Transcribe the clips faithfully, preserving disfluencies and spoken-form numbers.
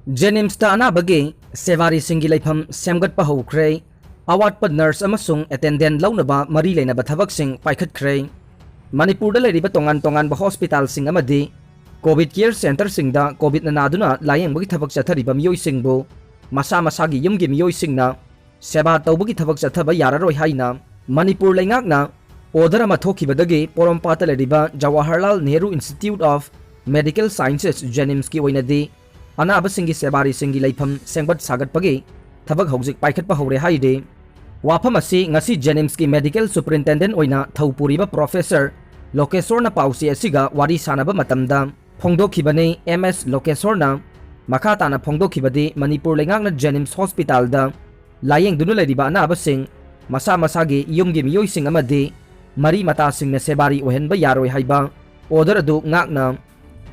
ꯖꯦꯅꯤꯝꯁꯇ ꯑꯅꯥꯕꯒꯤ ꯁꯦꯕꯥꯔꯤꯁꯤꯡꯒꯤ ꯂꯩꯐꯝ ꯁꯦꯝꯒꯠꯄ ꯍꯧꯈ꯭ꯔꯦ꯫ ꯑꯋꯥꯠꯄ ꯅꯔꯁ ꯑꯃꯁꯨꯡ ꯑꯦꯇꯦꯟꯗꯦꯟ ꯂꯧꯅꯕ ꯃꯔꯤ ꯂꯩꯅꯕ ꯊꯕꯛꯁꯤꯡ ꯄꯥꯏꯈꯠꯈ꯭ꯔꯦ꯫ ꯃꯅꯤꯄꯨꯔꯗ ꯂꯩꯔꯤꯕ ꯇꯣꯉꯥꯟ ꯇꯣꯉꯥꯟꯕ ꯍꯣꯁꯄꯤꯇꯥꯜꯁꯤꯡ ꯑꯃꯗꯤ ꯀꯣꯚꯤꯗ ꯀꯦꯌꯔ ꯁꯦꯟꯇꯔꯁꯤꯡꯗ ꯀꯣꯚꯤꯗꯅ ꯅꯥꯗꯨꯅ ꯂꯥꯌꯦꯡꯕꯒꯤ ꯊꯕꯛ ꯆꯠꯊꯔꯤꯕ ꯃꯤꯑꯣꯏꯁꯤꯡꯕꯨ ꯃꯁꯥ ꯃꯁꯥꯒꯤ ꯌꯨꯝꯒꯤ ꯃꯤꯑꯣꯏꯁꯤꯡꯅ ꯁꯦꯕꯥ ꯇꯧꯕꯒꯤ ꯊꯕꯛ ꯆꯠꯊꯕ ꯌꯥꯔꯔꯣꯏ ꯍꯥꯏꯅ ꯃꯅꯤꯄꯨꯔ ꯂꯩꯉꯥꯛꯅ ꯑꯣꯔꯗꯔ ꯑꯃ ꯊꯣꯛꯈꯤꯕꯗꯒꯤ ꯄꯣꯔꯣꯝꯄꯥꯠꯇ ꯂꯩꯔꯤꯕ Jawaharlal Nehru institute of medical sciences, ꯖꯦꯅꯤꯝꯁꯀꯤ ꯑꯣꯏꯅꯗꯤ ꯑꯅꯥꯕꯁꯤꯡꯒꯤ ꯁꯦꯕꯥꯔꯤꯁꯤꯡꯒꯤ ꯂꯩꯐꯝ ꯁꯦꯝꯒꯠ ꯁꯥꯒꯠꯄꯒꯤ ꯊꯕꯛ ꯍꯧꯖꯤꯛ ꯄꯥꯏꯈꯠꯄ ꯍꯧꯔꯦ ꯍꯥꯏꯔꯤ꯫ ꯋꯥꯐꯝ ꯑꯁꯤ ꯉꯁꯤ ꯖꯦꯅꯤꯝꯁꯀꯤ ꯃꯦꯗꯤꯀꯦꯜ ꯁꯨꯄꯔꯤꯟꯇꯦꯟꯗꯦꯟ ꯑꯣꯏꯅ ꯊꯧ ꯄꯨꯔꯤꯕ ꯄ꯭ꯔꯣꯐꯦꯁꯔ ꯂꯣꯀꯦꯁꯣꯔꯅ ꯄꯥꯎꯆꯦ ꯑꯁꯤꯒ ꯋꯥꯔꯤ ꯁꯥꯟꯅꯕ ꯃꯇꯝꯗ ꯐꯣꯡꯗꯣꯛꯈꯤꯕꯅꯤ꯫ ꯑꯦꯝ ꯑꯦꯁ ꯂꯣꯀꯦꯁꯣꯔꯅ ꯃꯈꯥ ꯇꯥꯅ ꯐꯣꯡꯗꯣꯛꯈꯤꯕꯗꯤ ꯃꯅꯤꯄꯨꯔ ꯂꯩꯉꯥꯛꯅ ꯖꯦꯅꯤꯝꯁ ꯍꯣꯁꯄꯤꯇꯥꯜꯗ ꯂꯥꯌꯦꯡꯗꯨꯅ ꯂꯩꯔꯤꯕ ꯑꯅꯥꯕꯁꯤꯡ ꯃꯁꯥ ꯃꯁꯥꯒꯤ ꯌꯨꯝꯒꯤ ꯃꯤꯑꯣꯏꯁꯤꯡ ꯑꯃꯗꯤ ꯃꯔꯤ ꯃꯇꯥꯁꯤꯡꯅ ꯁꯦꯕꯥꯔꯤ ꯑꯣꯏꯍꯟꯕ ꯌꯥꯔꯣꯏ ꯍꯥꯏꯕ ꯑꯣꯔꯗꯔ ꯑꯗꯨ ꯉꯥꯛꯅ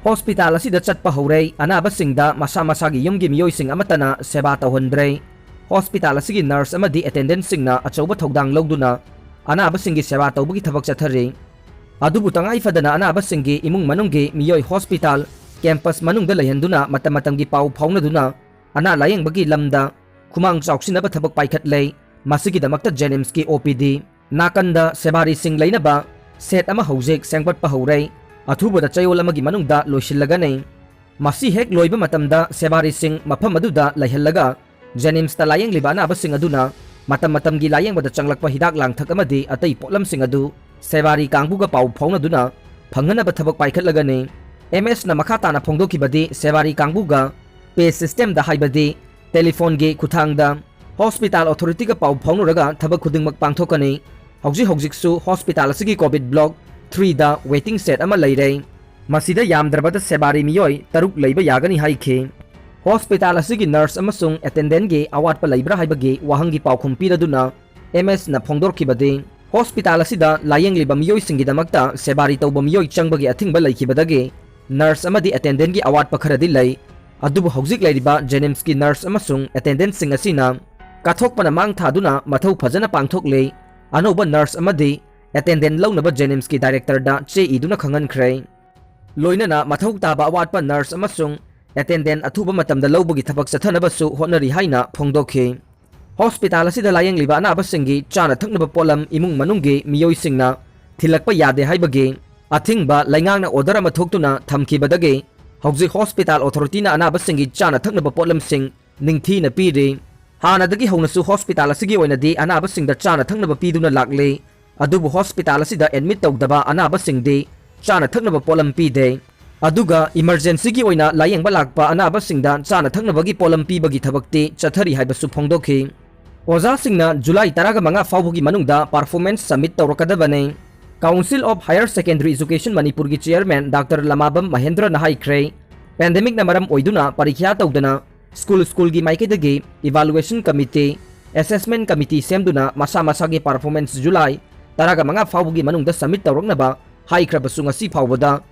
ꯍꯣꯁꯄꯤꯇꯥꯜ ꯑꯁꯤꯗ ꯆꯠꯄ ꯍꯧꯔꯦ꯫ ꯑꯅꯥꯕꯁꯤꯡꯗ ꯃꯁꯥ ꯃꯁꯥꯒꯤ ꯌꯨꯝꯒꯤ ꯃꯤꯑꯣꯏꯁꯤꯡ ꯑꯃꯠꯇꯅ ꯁꯦꯕꯥ ꯇꯧꯍꯟꯗ꯭ꯔꯦ꯫ ꯍꯣꯁꯄꯤꯇꯥꯜ ꯑꯁꯤꯒꯤ ꯅꯔꯁ ꯑꯃꯗꯤ ꯑꯦꯇꯦꯟꯗꯦꯟꯁꯤꯡꯅ ꯑꯆꯧꯕ ꯊꯧꯗꯥꯡ ꯂꯧꯗꯨꯅ ꯑꯅꯥꯕꯁꯤꯡꯒꯤ ꯁꯦꯕꯥ ꯇꯧꯕꯒꯤ ꯊꯕꯛ ꯆꯠꯊꯔꯤ꯫ ꯑꯗꯨꯕꯨ ꯇꯉꯥꯏ ꯐꯗꯅ ꯑꯅꯥꯕꯁꯤꯡꯒꯤ ꯏꯃꯨꯡ ꯃꯅꯨꯡꯒꯤ ꯃꯤꯑꯣꯏ ꯍꯣꯁꯄꯤꯇꯥꯜ ꯀꯦꯝꯄꯁ ꯃꯅꯨꯡꯗ ꯂꯩꯍꯟꯗꯨꯅ ꯃꯇꯝ ꯃꯇꯝꯒꯤ ꯄꯥꯎ ꯐꯥꯎꯅꯗꯨꯅ ꯑꯅꯥ ꯂꯥꯌꯦꯡꯕꯒꯤ ꯂꯝꯗ ꯈꯨꯃꯥꯡ ꯆꯥꯎꯁꯤꯟꯅꯕ ꯊꯕꯛ ꯄꯥꯏꯈꯠꯂꯦ꯫ ꯃꯁꯤꯒꯤꯗꯃꯛꯇ ꯖꯦꯅꯤꯝꯁꯀꯤ ꯑꯣ ꯄꯤ ꯗꯤ ꯅꯥꯀꯟꯗ ꯁꯦꯕꯥꯔꯤꯁꯤꯡ ꯂꯩꯅꯕ ꯁꯦꯠ ꯑꯃ ꯍꯧꯖꯤꯛ ꯁꯦꯝꯒꯠꯄ ꯍꯧꯔꯦ꯫ ꯑꯊꯨꯕꯗ ꯆꯌꯣꯜ ꯑꯃꯒꯤ ꯃꯅꯨꯡꯗ ꯂꯣꯏꯁꯤꯜꯂꯒꯅꯤ꯫ ꯃꯁꯤ ꯍꯦꯛ ꯂꯣꯏꯕ ꯃꯇꯝꯗ ꯁꯦꯕꯥꯔꯤꯁꯤꯡ ꯃꯐꯝ ꯑꯗꯨꯗ ꯂꯩꯍꯜꯂꯒ ꯖꯦꯅꯤꯝꯁꯇ ꯂꯥꯌꯦꯡꯂꯤꯕ ꯑꯅꯥꯕꯁꯤꯡ ꯑꯗꯨꯅ ꯃꯇꯝ ꯃꯇꯝꯒꯤ ꯂꯥꯌꯦꯡꯕꯗ ꯆꯪꯂꯛꯄ ꯍꯤꯗꯥꯛ ꯂꯥꯡꯊꯛ ꯑꯃꯗꯤ ꯑꯇꯩ ꯄꯣꯠꯂꯝꯁꯤꯡ ꯑꯗꯨ ꯁꯦꯕꯥꯔꯤ ꯀꯥꯡꯕꯨꯒ ꯄꯥꯎ ꯐꯥꯎꯅꯗꯨꯅ ꯐꯪꯍꯟꯅꯕ ꯊꯕꯛ ꯄꯥꯏꯈꯠꯂꯒꯅꯤ꯫ ꯑꯦꯝ ꯑꯦꯁꯅ ꯃꯈꯥ ꯇꯥꯅ ꯐꯣꯡꯗꯣꯛꯈꯤꯕꯗꯤ ꯁꯦꯕꯥꯔꯤ ꯀꯥꯡꯕꯨꯒ ꯄꯦ ꯁꯤꯁꯇꯦꯝꯗ ꯍꯥꯏꯕꯗꯤ ꯇꯦꯂꯤꯐꯣꯟꯒꯤ ꯈꯨꯠꯊꯥꯡꯗ ꯍꯣꯁꯄꯤꯇꯥꯜ ꯑꯣꯊꯣꯔꯤꯇꯤꯒ ꯄꯥꯎ ꯐꯥꯎꯅꯔꯒ ꯊꯕꯛ ꯈꯨꯗꯤꯡꯃꯛ ꯄꯥꯡꯊꯣꯛꯀꯅꯤ꯫ ꯍꯧꯖꯤꯛ ꯍꯧꯖꯤꯛꯁꯨ ꯍꯣꯁꯄꯤꯇꯥꯜ ꯑꯁꯤꯒꯤ ꯀꯣꯚꯤꯗ ꯕ꯭ꯂꯣꯛ ꯊ꯭ꯔꯤꯗ ꯋꯦꯇꯤꯡ ꯁꯦꯠ ꯑꯃ ꯂꯩꯔꯦ꯫ ꯃꯁꯤꯗ ꯌꯥꯝꯗ꯭ꯔꯕꯗ ꯁꯦꯕꯥꯔꯤ ꯃꯤꯑꯣꯏ ꯇꯔꯨꯛ ꯂꯩꯕ ꯌꯥꯒꯅꯤ ꯍꯥꯏꯈꯤ꯫ ꯍꯣꯁꯄꯤꯇꯥꯜ ꯑꯁꯤꯒꯤ ꯅꯔꯁ ꯑꯃꯁꯨꯡ ꯑꯦꯇꯦꯟꯗꯦꯟꯒꯤ ꯑꯋꯥꯠꯄ ꯂꯩꯕ꯭ꯔꯥ ꯍꯥꯏꯕꯒꯤ ꯋꯥꯍꯪꯒꯤ ꯄꯥꯎꯈꯨꯝ ꯄꯤꯔꯗꯨꯅ ꯑꯦꯝ ꯑꯦꯁꯅ ꯐꯣꯡꯗꯣꯔꯛꯈꯤꯕꯗꯤ, ꯍꯣꯁꯄꯤꯇꯥꯜ ꯑꯁꯤꯗ ꯂꯥꯌꯦꯡꯂꯤꯕ ꯃꯤꯑꯣꯏꯁꯤꯡꯒꯤꯗꯃꯛꯇ ꯁꯦꯕꯥꯔꯤ ꯇꯧꯕ ꯃꯤꯑꯣꯏ ꯆꯪꯕꯒꯤ ꯑꯊꯤꯡꯕ ꯂꯩꯈꯤꯕꯗꯒꯤ ꯅꯔꯁ ꯑꯃꯗꯤ ꯑꯦꯇꯦꯟꯗꯦꯟꯒꯤ ꯑꯋꯥꯠꯄ ꯈꯔꯗꯤ ꯂꯩ꯫ ꯑꯗꯨꯕꯨ ꯍꯧꯖꯤꯛ ꯂꯩꯔꯤꯕ ꯖꯦꯅꯤꯝꯁꯀꯤ ꯅꯔꯁ ꯑꯃꯁꯨꯡ ꯑꯦꯇꯦꯟꯗꯦꯟꯁꯤꯡ ꯑꯁꯤꯅ ꯀꯠꯊꯣꯛꯄꯅ ꯃꯥꯡ ꯊꯥꯗꯨꯅ ꯃꯊꯧ ꯐꯖꯅ ꯄꯥꯡꯊꯣꯛꯂꯤ꯫ ꯑꯅꯧꯕ ꯅꯔꯁ ꯑꯃꯗꯤ ꯑꯦꯇꯦꯟꯗꯦꯟ ꯂꯧꯅꯕ ꯖꯦꯅꯤꯝꯁꯀꯤ ꯗꯥꯏꯔꯦꯛꯇꯔꯗ ꯆꯦ ꯏꯗꯨꯅ ꯈꯪꯍꯟꯈ꯭ꯔꯦ꯫ ꯂꯣꯏꯅꯅ ꯃꯊꯧ ꯇꯥꯕ ꯑꯋꯥꯠꯄ ꯅꯔꯁ ꯑꯃꯁꯨꯡ ꯑꯦꯇꯦꯟꯗꯦꯟ ꯑꯊꯨꯕ ꯃꯇꯝꯗ ꯂꯧꯕꯒꯤ ꯊꯕꯛ ꯆꯠꯊꯅꯕꯁꯨ ꯍꯣꯠꯅꯔꯤ ꯍꯥꯏꯅ ꯐꯣꯡꯗꯣꯛꯈꯤ꯫ ꯍꯣꯁꯄꯤꯇꯥꯜ ꯑꯁꯤꯗ ꯂꯥꯌꯦꯡꯂꯤꯕ ꯑꯅꯥꯕꯁꯤꯡꯒꯤ ꯆꯥꯅ ꯊꯛꯅꯕ ꯄꯣꯠꯂꯝ ꯏꯃꯨꯡ ꯃꯅꯨꯡꯒꯤ ꯃꯤꯑꯣꯏꯁꯤꯡꯅ ꯊꯤꯜꯂꯛꯄ ꯌꯥꯗꯦ ꯍꯥꯏꯕꯒꯤ ꯑꯊꯤꯡꯕ ꯂꯩꯉꯥꯛꯅ ꯑꯣꯔꯗꯔ ꯑꯃ ꯊꯣꯛꯇꯨꯅ ꯊꯝꯈꯤꯕꯗꯒꯤ ꯍꯧꯖꯤꯛ ꯍꯣꯁꯄꯤꯇꯥꯜ ꯑꯣꯊꯣꯔꯤꯇꯤꯅ ꯑꯅꯥꯕꯁꯤꯡꯒꯤ ꯆꯥꯅ ꯊꯛꯅꯕ ꯄꯣꯠꯂꯝꯁꯤꯡ ꯅꯤꯡꯊꯤꯅ ꯄꯤꯔꯤ꯫ ꯍꯥꯟꯅꯗꯒꯤ ꯍꯧꯅꯁꯨ ꯍꯣꯁꯄꯤꯇꯥꯜ ꯑꯁꯤꯒꯤ ꯑꯣꯏꯅꯗꯤ ꯑꯅꯥꯕꯁꯤꯡꯗ ꯆꯥꯅ ꯊꯛꯅꯕ ꯄꯤꯗꯨꯅ ꯂꯥꯛꯂꯤ꯫ ꯑꯗꯨꯕꯨ ꯍꯣꯁꯄꯤꯇꯥꯜ ꯑꯁꯤꯗ ꯑꯦꯗꯃꯤꯠ ꯇꯧꯗꯕ ꯑꯅꯥꯕꯁꯤꯡꯗꯤ ꯆꯥꯅ ꯊꯛꯅꯕ ꯄꯣꯠꯂꯝ ꯄꯤꯗꯦ꯫ ꯑꯗꯨꯒ ꯏꯃꯔꯖꯦꯟꯁꯤꯒꯤ ꯑꯣꯏꯅ ꯂꯥꯌꯦꯡꯕ ꯂꯥꯛꯄ ꯑꯅꯥꯕꯁꯤꯡꯗ ꯆꯥꯅ ꯊꯛꯅꯕꯒꯤ ꯄꯣꯠꯂꯝ ꯄꯤꯕꯒꯤ ꯊꯕꯛꯇꯤ ꯆꯠꯊꯔꯤ ꯍꯥꯏꯕꯁꯨ ꯐꯣꯡꯗꯣꯛꯈꯤ꯫ ꯑꯣꯖꯥꯁꯤꯡꯅ ꯖꯨꯂꯥꯏ ꯇꯔꯥꯒ ꯃꯉꯥ ꯐꯥꯎꯕꯒꯤ ꯃꯅꯨꯡꯗ ꯄꯔꯐꯣꯔꯃꯦꯟꯁ ꯁꯕꯃꯤꯠ ꯇꯧꯔꯛꯀꯗꯕꯅꯤ꯫ Council of Higher Secondary Education ꯃꯅꯤꯄꯨꯔꯒꯤ ꯆꯤꯌꯔꯃꯦꯟ ꯗꯥꯛꯇꯔ ꯂꯃꯥꯕꯝ ꯃꯍꯦꯟꯗ꯭ꯔꯅ ꯍꯥꯏꯈ꯭ꯔꯦ, ꯄꯦꯟꯗꯦꯃꯤꯛꯅ ꯃꯔꯝ ꯑꯣꯏꯗꯨꯅ ꯄꯔꯤꯈ꯭ꯌꯥ ꯇꯧꯗꯅ ꯁ꯭ꯀꯨꯜ ꯁ꯭ꯀꯨꯜꯒꯤ ꯃꯥꯏꯀꯩꯗꯒꯤ ꯏꯚꯥꯂꯨꯑꯦꯁꯟ ꯀꯃꯤꯇꯤ, ꯑꯦꯁꯦꯁꯃꯦꯟ ꯀꯃꯤꯇꯤ ꯁꯦꯝꯗꯨꯅ ꯃꯁꯥ ꯃꯁꯥꯒꯤ ꯄꯔꯐꯣꯔꯃꯦꯟꯁ ꯖꯨꯂꯥꯏ ꯇꯔꯥꯒ ꯃꯉꯥ ꯐꯥꯎꯕꯒꯤ ꯃꯅꯨꯡꯗ ꯁꯕꯃꯤꯠ ꯇꯧꯔꯛꯅꯕ ꯍꯥꯏꯈ꯭ꯔꯕꯁꯨ ꯉꯁꯤ ꯐꯥꯎꯕꯗ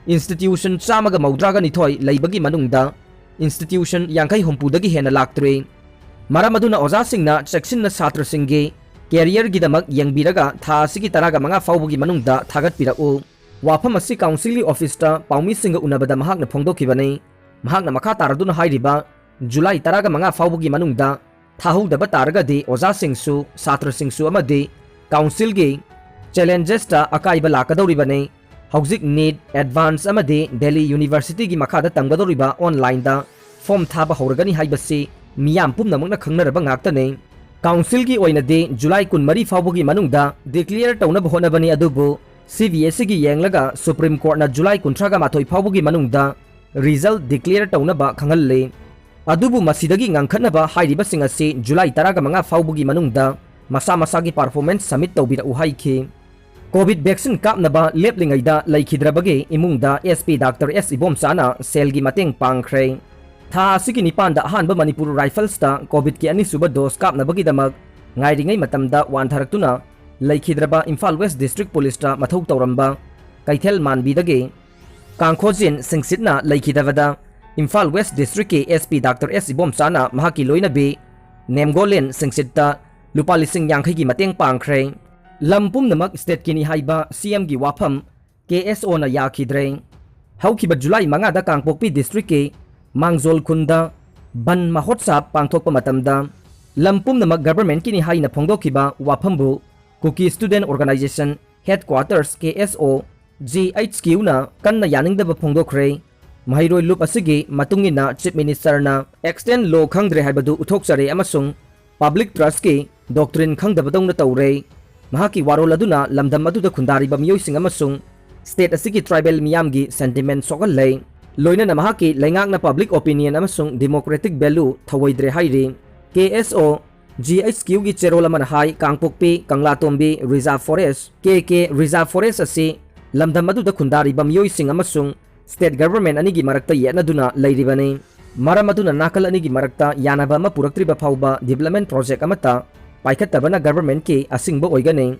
ꯏꯟꯁꯇꯤꯇ꯭ꯌꯨꯁꯟ ꯆꯥꯝꯃꯒ ꯃꯧꯗ꯭ꯔꯥꯒ ꯅꯤꯊꯣꯏ ꯂꯩꯕꯒꯤ ꯃꯅꯨꯡꯗ ꯏꯟꯁꯇꯤꯇ꯭ꯌꯨꯁꯟ ꯌꯥꯡꯈꯩ ꯍꯨꯝꯐꯨꯗꯒꯤ ꯍꯦꯟꯅ ꯂꯥꯛꯇ꯭ꯔꯤ꯫ ꯃꯔꯝ ꯑꯗꯨꯅ ꯑꯣꯖꯥꯁꯤꯡꯅ ꯆꯦꯛꯁꯤꯟꯅ ꯁꯥꯇ꯭ꯔꯁꯤꯡꯒꯤ ꯀꯦꯔꯤꯌꯔꯒꯤꯗꯃꯛ ꯌꯦꯡꯕꯤꯔꯒ ꯊꯥ ꯑꯁꯤꯒꯤ ꯇꯔꯥꯒ ꯃꯉꯥ ꯐꯥꯎꯕꯒꯤ ꯃꯅꯨꯡꯗ ꯊꯥꯒꯠꯄꯤꯔꯛꯎ꯫ ꯋꯥꯐꯝ ꯑꯁꯤ ꯀꯥꯎꯟꯁꯤꯜꯒꯤ ꯑꯣꯐꯤꯁꯇ ꯄꯥꯎꯃꯤꯁꯤꯡꯒ ꯎꯅꯕꯗ ꯃꯍꯥꯛꯅ ꯐꯣꯡꯗꯣꯛꯈꯤꯕꯅꯤ꯫ ꯃꯍꯥꯛꯅ ꯃꯈꯥ ꯇꯥꯔꯗꯨꯅ ꯍꯥꯏꯔꯤꯕ ꯖꯨꯂꯥꯏ ꯇꯔꯥꯒ ꯃꯉꯥ ꯐꯥꯎꯕꯒꯤ ꯃꯅꯨꯡꯗ ꯊꯥꯍꯧꯗꯕ ꯇꯥꯔꯒꯗꯤ ꯑꯣꯖꯥꯁꯤꯡꯁꯨ, ꯁꯥꯇ꯭ꯔꯁꯤꯡꯁꯨ ꯑꯃꯗꯤ ꯀꯥꯎꯟꯁꯤꯜꯒꯤ ꯆꯦꯂꯦꯟꯖꯦꯁꯇ ꯑꯀꯥꯏꯕ ꯂꯥꯛꯀꯗꯧꯔꯤꯕꯅꯤ꯫ ꯍꯧꯖꯤꯛ ꯅꯤꯠ, ꯑꯦꯗꯚꯥꯟꯁ ꯑꯃꯗꯤ ꯗꯦꯜꯂꯤ ꯌꯨꯅꯤꯚꯔꯁꯤꯇꯤꯒꯤ ꯃꯈꯥꯗ ꯇꯝꯒꯗꯧꯔꯤꯕ ꯑꯣꯟꯂꯥꯏꯟꯗ ꯐꯣꯝ ꯊꯥꯕ ꯍꯧꯔꯒꯅꯤ ꯍꯥꯏꯕꯁꯤ ꯃꯤꯌꯥꯝ ꯄꯨꯝꯅꯃꯛꯅ ꯈꯪꯅꯔꯕ ꯉꯥꯛꯇꯅꯤ꯫ ꯀꯥꯎꯟꯁꯤꯜꯒꯤ ꯑꯣꯏꯅꯗꯤ ꯖꯨꯂꯥꯏ ꯀꯨꯟꯃꯔꯤ ꯐꯥꯎꯕꯒꯤ ꯃꯅꯨꯡꯗ ꯗꯤꯀ꯭ꯂꯤꯌꯔ ꯇꯧꯅꯕ ꯍꯣꯠꯅꯕꯅꯤ, ꯑꯗꯨꯕꯨ ꯁꯤ ꯕꯤ ꯑꯦꯁ ꯏꯒꯤ ꯌꯦꯡꯂꯒ ꯁꯨꯄ꯭ꯔꯤꯝ ꯀꯣꯔꯠꯅ ꯖꯨꯂꯥꯏ ꯀꯨꯟꯊ꯭ꯔꯥꯒ ꯃꯥꯊꯣꯏ ꯐꯥꯎꯕꯒꯤ ꯃꯅꯨꯡꯗ ꯔꯤꯖꯜ ꯗꯤꯀ꯭ꯂꯤꯌꯔ ꯇꯧꯅꯕ ꯈꯪꯍꯜꯂꯤ꯫ ꯑꯗꯨꯕꯨ ꯃꯁꯤꯗꯒꯤ ꯉꯟꯈꯠꯅꯕ ꯍꯥꯏꯔꯤꯕꯁꯤꯡ ꯑꯁꯤ ꯖꯨꯂꯥꯏ ꯇꯔꯥꯒ ꯃꯉꯥ ꯐꯥꯎꯕꯒꯤ ꯃꯅꯨꯡꯗ ꯃꯁꯥ ꯃꯁꯥꯒꯤ ꯄꯔꯐꯣꯔꯃꯦꯟꯁ ꯁꯕꯃꯤꯠ ꯇꯧꯕꯤꯔꯛꯎ ꯍꯥꯏꯈꯤ꯫ ꯀꯣꯚꯤꯗ ꯚꯦꯛꯁꯤꯟ ꯀꯥꯞꯅꯕ ꯂꯦꯞꯂꯤꯉꯩꯗ ꯂꯩꯈꯤꯗ꯭ꯔꯕꯒꯤ ꯏꯃꯨꯡꯗ ꯑꯦꯁ ꯄꯤ ꯗꯥꯛꯇꯔ ꯑꯦꯁ ꯏꯕꯣꯝꯆꯥꯅ ꯁꯦꯜꯒꯤ ꯃꯇꯦꯡ ꯄꯥꯡꯈ꯭ꯔꯦ꯫ ꯊꯥ ꯑꯁꯤꯒꯤ ꯅꯤꯄꯥꯟꯗ ꯑꯍꯥꯟꯕ ꯃꯅꯤꯄꯨꯔ ꯔꯥꯏꯐꯜꯁꯇ ꯀꯣꯚꯤꯗꯀꯤ ꯑꯅꯤꯁꯨꯕ ꯗꯣꯁ ꯀꯥꯞꯅꯕꯒꯤꯗꯃꯛ ꯉꯥꯏꯔꯤꯉꯩ ꯃꯇꯝꯗ ꯋꯥꯟꯊꯔꯛꯇꯨꯅ ꯂꯩꯈꯤꯗ꯭ꯔꯕ ꯏꯝꯐꯥꯜ ꯋꯦꯁ ꯗꯤꯁꯇ꯭ꯔꯤꯛ ꯄꯨꯂꯤꯁꯇ ꯃꯊꯧ ꯇꯧꯔꯝꯕ ꯀꯩꯊꯦꯜ ꯃꯥꯟꯕꯤꯗꯒꯤ ꯀꯥꯡꯈꯣꯖꯤꯟ ꯁꯤꯡꯁꯤꯠꯅ ꯂꯩꯈꯤꯗꯕꯗ ꯏꯝꯐꯥꯜ ꯋꯦꯁ ꯗꯤꯁꯇ꯭ꯔꯤꯛꯀꯤ ꯑꯦꯁ ꯄꯤ ꯗꯥꯛꯇꯔ ꯑꯦꯁ ꯏꯕꯣꯝꯆꯥꯅ ꯃꯍꯥꯛꯀꯤ ꯂꯣꯏꯅꯕꯤ ꯅꯦꯝꯒꯣꯂꯦꯟ ꯁꯤꯡꯁꯤꯠꯇ ꯂꯨꯄꯥ ꯂꯤꯁꯤꯡ ꯌꯥꯡꯈꯩꯒꯤ ꯃꯇꯦꯡ ꯄꯥꯡꯈ꯭ꯔꯦ꯫ ꯂꯝ ꯄꯨꯝꯅꯃꯛ ꯁ꯭ꯇꯦꯠꯀꯤꯅꯤ ꯍꯥꯏꯕ ꯁꯤ ꯑꯦꯝꯒꯤ ꯋꯥꯐꯝ ꯀꯦ ꯑꯦꯁ ꯑꯣꯅ ꯌꯥꯈꯤꯗ꯭ꯔꯦ꯫ ꯍꯧꯈꯤꯕ ꯖꯨꯂꯥꯏ ꯃꯉꯥꯗ ꯀꯥꯡꯄꯣꯛꯄꯤ ꯗꯤꯁꯇ꯭ꯔꯤꯛꯀꯤ ꯃꯥꯡꯖꯣꯜ ꯈꯨꯟꯗ ꯕꯟ ꯃꯍꯣꯠꯁꯥꯕ ꯄꯥꯡꯊꯣꯛꯄ ꯃꯇꯝꯗ ꯂꯝ ꯄꯨꯝꯅꯃꯛ ꯒꯚꯔꯟꯃꯦꯟꯠꯀꯤꯅꯤ ꯍꯥꯏꯅ ꯐꯣꯡꯗꯣꯛꯈꯤꯕ ꯋꯥꯐꯝꯕꯨ ꯀꯨꯀꯤ ꯁ꯭ꯇꯨꯗꯦꯟꯠ ꯑꯣꯔꯒꯅꯥꯏꯖꯦꯁꯟ ꯍꯦꯗꯀ꯭ꯋꯥꯇꯔꯁ, ꯀꯦ ꯑꯦꯁ ꯑꯣ, ꯖꯤ ꯑꯩꯆ ꯀ꯭ꯌꯨꯅ ꯀꯟꯅ ꯌꯥꯅꯤꯡꯗꯕ ꯐꯣꯡꯗꯣꯛꯈ꯭ꯔꯦ꯫ ꯃꯍꯩꯔꯣꯏ ꯂꯨꯞ ꯑꯁꯤꯒꯤ ꯃꯇꯨꯡ ꯏꯟꯅ ꯆꯤꯐ ꯃꯤꯅꯤꯁꯇꯔꯅ ꯑꯦꯛꯁꯇꯦꯟ ꯂꯣ ꯈꯪꯗ꯭ꯔꯦ ꯍꯥꯏꯕꯗꯨ ꯎꯠꯊꯣꯛꯆꯔꯦ ꯑꯃꯁꯨꯡ ꯄꯕ꯭ꯂꯤꯛ ꯇ꯭ꯔꯁꯀꯤ ꯗꯣꯛꯇ꯭ꯔꯤꯟ ꯈꯪꯗꯕꯗꯧꯅ ꯇꯧꯔꯦ꯫ ꯃꯍꯥꯛꯀꯤ ꯋꯥꯔꯣꯜ ꯑꯗꯨꯅ ꯂꯝꯗꯝ ꯑꯗꯨꯗ ꯈꯨꯟꯗꯥꯔꯤꯕ ꯃꯤꯑꯣꯏꯁꯤꯡ ꯑꯃꯁꯨꯡ ꯁ꯭ꯇꯦꯠ ꯑꯁꯤꯒꯤ ꯇ꯭ꯔꯥꯏꯕꯦꯜ ꯃꯤꯌꯥꯝꯒꯤ ꯁꯦꯟꯇꯤꯃꯦꯟꯠ ꯁꯣꯛꯍꯜꯂꯦ꯫ ꯂꯣꯏꯅꯅ ꯃꯍꯥꯛꯀꯤ ꯂꯩꯉꯥꯛꯅ ꯄꯕ꯭ꯂꯤꯛ ꯑꯣꯄꯤꯅꯤꯌꯟ ꯑꯃꯁꯨꯡ ꯗꯤꯃꯣꯀ꯭ꯔꯦꯇꯤꯛ ꯚꯦꯂꯨ ꯊꯧꯑꯣꯏꯗ꯭ꯔꯦ ꯍꯥꯏꯔꯤ꯫ ꯀꯦ ꯑꯦꯁ ꯑꯣ ꯖꯤ ꯑꯩꯆ ꯀ꯭ꯌꯨꯒꯤ ꯆꯦꯔꯣꯜ ꯑꯃꯅ ꯍꯥꯏ, ꯀꯥꯡꯄꯣꯛꯄꯤ ꯀꯪꯂꯥꯇꯣꯝꯕꯤ ꯔꯤꯖꯥꯔꯚ ꯐꯣꯔꯦꯁ, ꯀꯦ ꯀꯦ ꯔꯤꯖꯥꯔꯚ ꯐꯣꯔꯦꯁ ꯑꯁꯤ ꯂꯝꯗꯝ ꯑꯗꯨꯗ ꯈꯨꯟꯗꯥꯔꯤꯕ ꯃꯤꯑꯣꯏꯁꯤꯡ ꯑꯃꯁꯨꯡ ꯁ꯭ꯇꯦꯠ ꯒꯚꯔꯟꯃꯦꯟꯠ ꯑꯅꯤꯒꯤ ꯃꯔꯛꯇ ꯌꯦꯠꯅꯗꯨꯅ ꯂꯩꯔꯤꯕꯅꯤ꯫ ꯃꯔꯝ ꯑꯗꯨꯅ ꯅꯥꯀꯜ ꯑꯅꯤꯒꯤ ꯃꯔꯛꯇ ꯌꯥꯅꯕ ꯑꯃ ꯄꯨꯔꯛꯇ꯭ꯔꯤꯕ ꯐꯥꯎꯕ ꯗꯤꯕ꯭ꯂꯞꯃꯦꯟꯠ ꯄ꯭ꯔꯣꯖꯦꯛ ꯑꯃꯠꯇ ꯄꯥꯏꯈꯠꯇꯕꯅ ꯒꯚꯔꯟꯃꯦꯟꯠꯀꯤ ꯑꯁꯤꯡꯕ ꯑꯣꯏꯒꯅꯤ꯫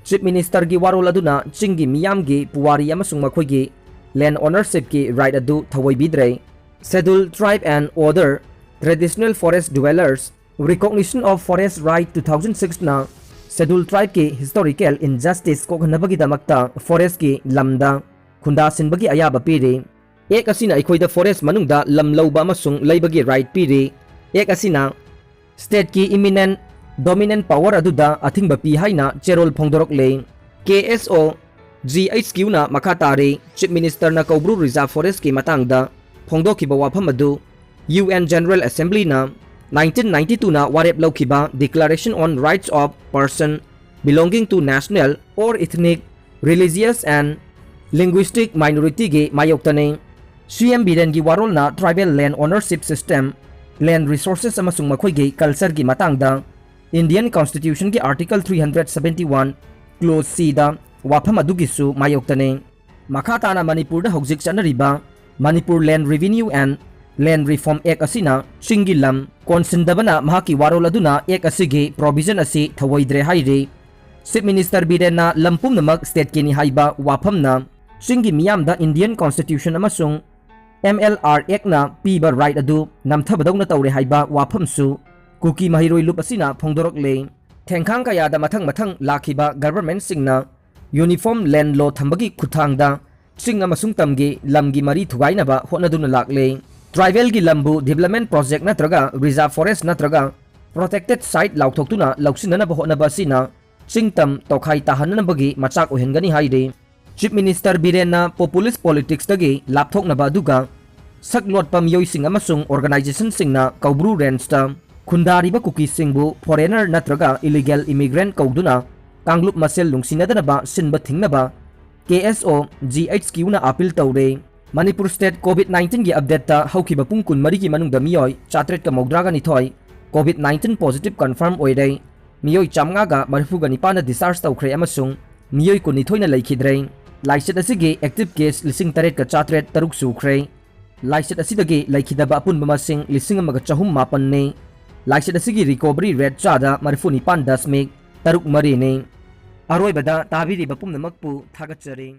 ꯆꯤꯐ ꯃꯤꯅꯤꯁꯇꯔꯒꯤ ꯋꯥꯔꯣꯜ ꯑꯗꯨꯅ ꯆꯤꯡꯒꯤ ꯃꯤꯌꯥꯝꯒꯤ ꯄꯨꯋꯥꯔꯤ ꯑꯃꯁꯨꯡ ꯃꯈꯣꯏꯒꯤ ꯂꯦꯟꯗ ꯑꯣꯅꯔꯁꯤꯞꯀꯤ ꯔꯥꯏꯠ ꯑꯗꯨ ꯊꯧꯑꯣꯏꯕꯤꯗ꯭ꯔꯦ꯫ Scheduled Tribe and Other Traditional Forest Dwellers Recognition of Forest Right two thousand six ꯅ ꯁꯦꯗ꯭ꯌꯨꯜ ꯇ꯭ꯔꯥꯏꯕꯀꯤ ꯍꯤꯁꯇꯣꯔꯤꯀꯦꯜ ꯏꯟꯖꯁꯇꯤꯁ ꯀꯣꯛꯍꯟꯅꯕꯒꯤꯗꯃꯛꯇ ꯐꯣꯔꯦꯁ꯭ꯠꯀꯤ ꯂꯝꯗ ꯈꯨꯟꯗꯥꯁꯤꯟꯕꯒꯤ ꯑꯌꯥꯕ ꯄꯤꯔꯤ꯫ ꯑꯦꯛ ꯑꯁꯤꯅ ꯑꯩꯈꯣꯏꯗ ꯐꯣꯔꯦꯁ꯭ꯠ ꯃꯅꯨꯡꯗ ꯂꯝ ꯂꯧꯕ ꯑꯃꯁꯨꯡ ꯂꯩꯕꯒꯤ ꯔꯥꯏꯠ ꯄꯤꯔꯤ꯫ ꯑꯦꯛ ꯑꯁꯤꯅ ꯁ꯭ꯇꯦꯠꯀꯤ ꯏꯃꯤꯅꯦꯟꯠ ꯗꯣꯃꯤꯅꯦꯟꯠ ꯄꯥꯋꯔ ꯑꯗꯨꯗ ꯑꯊꯤꯡꯕ ꯄꯤ ꯍꯥꯏꯅ ꯆꯦꯔꯣꯜ ꯐꯣꯡꯗꯣꯔꯛꯂꯦ꯫ ꯀꯦ ꯑꯦꯁ ꯑꯣ ꯖꯤ ꯑꯩꯆ ꯀ꯭ꯌꯨꯅ ꯃꯈꯥ ꯇꯥꯔꯤ, ꯆꯤꯐ ꯃꯤꯅꯤꯁꯇꯔꯅ ꯀꯧꯕ꯭ꯔꯨ ꯔꯤꯖꯥꯔꯚ ꯐꯣꯔꯦꯁ꯭ꯠꯀꯤ ꯃꯇꯥꯡꯗ ꯐꯣꯡꯗꯣꯛꯈꯤꯕ ꯋꯥꯐꯝ ꯑꯗꯨ ꯌꯨ ꯑꯦꯟ ꯖꯦꯅꯔꯦꯜ ꯑꯦꯁꯦꯝꯕ꯭ꯂꯤꯅ ꯅꯥꯏꯟꯇꯤꯟ ꯅꯥꯏꯟꯇꯤ ꯇꯨꯅ ꯋꯥꯔꯦꯞ ꯂꯧꯈꯤꯕ Declaration on Rights of Person Belonging to National or Ethnic, Religious and Linguistic Minorityꯒꯤ ꯃꯥꯌꯣꯛꯇꯅꯤ꯫ ꯁꯤ ꯑꯦꯝ ꯕꯤꯔꯦꯟꯒꯤ ꯋꯥꯔꯣꯜꯅ tribal land ownership system, land resources ꯑꯃꯁꯨꯡ ꯃꯈꯣꯏꯒꯤ ꯀꯜꯆꯔꯒꯤ ꯃꯇꯥꯡꯗ ꯏꯟꯗꯤꯌꯟ ꯀꯟꯁꯇꯤꯇ꯭ꯌꯨꯁꯟꯒꯤ article three hundred seventy one, clause ꯁꯤꯗ ꯋꯥꯐꯝ ꯑꯗꯨꯒꯤꯁꯨ ꯃꯥꯌꯣꯛꯇꯅꯤ꯫ ꯃꯈꯥ ꯇꯥꯅ ꯃꯅꯤꯄꯨꯔꯗ ꯍꯧꯖꯤꯛ ꯆꯠꯅꯔꯤꯕ Manipur Land Revenue and Land Reform Act ꯑꯁꯤꯅ ꯆꯤꯡꯒꯤ ꯂꯝ ꯀꯣꯟꯁꯤꯟꯗꯕꯅ ꯃꯍꯥꯛꯀꯤ ꯋꯥꯔꯣꯜ ꯑꯗꯨꯅ ꯑꯦꯛ ꯑꯁꯤꯒꯤ ꯄ꯭ꯔꯣꯚꯤꯖꯟ ꯑꯁꯤ ꯊꯧꯑꯣꯏꯗ꯭ꯔꯦ ꯍꯥꯏꯔꯤ꯫ ꯆꯤꯐ ꯃꯤꯅꯤꯁꯇꯔ ꯕꯤꯔꯦꯟꯅ ꯂꯝ ꯄꯨꯝꯅꯃꯛ ꯁ꯭ꯇꯦꯠꯀꯤꯅꯤ ꯍꯥꯏꯕ ꯋꯥꯐꯝꯅ ꯆꯤꯡꯒꯤ ꯃꯤꯌꯥꯝꯗ ꯏꯟꯗꯤꯌꯟ ꯀꯟꯁꯇꯤꯇ꯭ꯌꯨꯁꯟ ꯑꯃꯁꯨꯡ ꯑꯦꯝ ꯑꯦꯜ ꯑꯥꯔ ꯑꯦꯛꯅ ꯄꯤꯕ ꯔꯥꯏꯠ ꯑꯗꯨ ꯅꯝꯊꯕꯗꯧꯅ ꯇꯧꯔꯦ ꯍꯥꯏꯕ ꯋꯥꯐꯝꯁꯨ ꯀꯨꯀꯤ ꯃꯍꯩꯔꯣꯏ ꯂꯨꯞ ꯑꯁꯤꯅ ꯐꯣꯡꯗꯣꯔꯛꯂꯦ꯫ ꯊꯦꯡꯈꯥꯡ ꯀꯌꯥꯗ ꯃꯊꯪ ꯃꯊꯪ ꯂꯥꯛꯈꯤꯕ ꯒꯚꯔꯟꯃꯦꯟꯠꯁꯤꯡꯅ ꯌꯨꯅꯤꯐꯣꯔꯝ ꯂꯦꯟꯗ ꯂꯣ ꯊꯝꯕꯒꯤ ꯈꯨꯠꯊꯥꯡꯗ ꯆꯤꯡ ꯑꯃꯁꯨꯡ ꯇꯝꯒꯤ ꯂꯝꯒꯤ ꯃꯔꯤ ꯊꯨꯒꯥꯏꯅꯕ ꯍꯣꯠꯅꯗꯨꯅ ꯂꯥꯛꯂꯦ꯫ Tribal ꯒꯤ ꯂꯝꯕꯨ development project ꯅꯠꯇ꯭ꯔꯒ reserve forest ꯅꯠꯇ꯭ꯔꯒ protected site ꯂꯥꯎꯊꯣꯛꯇꯨꯅ ꯂꯧꯁꯤꯟꯅꯅꯕ ꯍꯣꯠꯅꯕ ꯑꯁꯤꯅ ꯆꯤꯡ ꯇꯝ ꯇꯣꯈꯥꯏ ꯇꯥꯍꯟꯅꯅꯕꯒꯤ ꯃꯆꯥꯛ ꯑꯣꯏꯍꯟꯒꯅꯤ ꯍꯥꯏꯔꯤ꯫ Chief Minister ꯕꯤꯔꯦꯟꯅ populist politics ꯇꯒꯤ ꯂꯥꯞꯊꯣꯛꯅꯕ ꯑꯗꯨꯒ ꯁꯛ ꯂꯣꯠꯄ ꯃꯤꯑꯣꯏꯁꯤꯡ ꯑꯃꯁꯨꯡ organization ꯁꯤꯡꯅ ꯀꯧꯕ꯭ꯔꯨ range ꯇ ꯈꯨꯟꯗꯥꯔꯤꯕ ꯀꯨꯀꯤꯁꯤꯡꯕꯨ foreigner ꯅꯠꯇ꯭ꯔꯒ illegal immigrant ꯀꯧꯗꯨꯅ ꯀꯥꯡꯂꯨꯞ ꯃꯁꯦꯜ ꯅꯨꯡꯁꯤꯅꯗꯅꯕ ꯁꯤꯟꯕ ꯊꯤꯡꯅꯕ K S O G H Q ꯅ appeal ꯇꯧꯔꯦ꯫ ꯃꯅꯤꯄꯨꯔ state COVID nineteen ꯒꯤ update ꯇ ꯍꯧꯈꯤꯕ ꯄꯨꯡ ꯀꯨꯟꯃꯔꯤꯒꯤ ꯃꯅꯨꯡꯗ ꯃꯤꯑꯣꯏ ꯆꯥꯇ꯭ꯔꯦꯠꯀ ꯃꯧꯗ꯭ꯔꯥꯒ ꯅꯤꯊꯣꯏ COVID nineteen positive confirm ꯑꯣꯏꯔꯦ꯫ ꯃꯤꯑꯣꯏ ꯆꯥꯃꯉꯥꯒ ꯃꯔꯤꯐꯨꯒ ꯅꯤꯄꯥꯟꯅ discharge ꯇꯧꯈ꯭ꯔꯦ ꯑꯃꯁꯨꯡ ꯃꯤꯑꯣꯏ ꯀꯨꯟꯅꯤꯊꯣꯏꯅ ꯂꯩꯈꯤꯗ꯭ꯔꯦ꯫ ꯂꯥꯏꯆꯠ ꯑꯁꯤꯒꯤ active case ꯂꯤꯁꯤꯡ ꯇꯔꯦꯠꯀ ꯆꯥꯇ꯭ꯔꯦꯠ ꯇꯔꯨꯛ ꯁꯨꯈ꯭ꯔꯦ꯫ ꯂꯥꯏꯆꯠ ꯑꯁꯤꯗꯒꯤ ꯂꯩꯈꯤꯗꯕ ꯑꯄꯨꯟꯕ ꯃꯁꯤꯡ ꯂꯤꯁꯤꯡ ꯑꯃꯒ ꯆꯍꯨꯝ ꯃꯥꯄꯟꯅꯤ꯫ ꯂꯥꯏꯆꯠ ꯑꯁꯤꯒꯤ recovery rate ꯆꯥꯗ ꯃꯔꯤꯐꯨ ꯅꯤꯄꯥꯟ ꯗꯁꯃꯤꯛ ꯇꯔꯨꯛ ꯃꯔꯤꯅꯤ꯫ ꯑꯔꯣꯏꯕꯗ ꯇꯥꯕꯤꯔꯤꯕ ꯄꯨꯝꯅꯃꯛꯄꯨ ꯊꯥꯒꯠꯆꯔꯤ꯫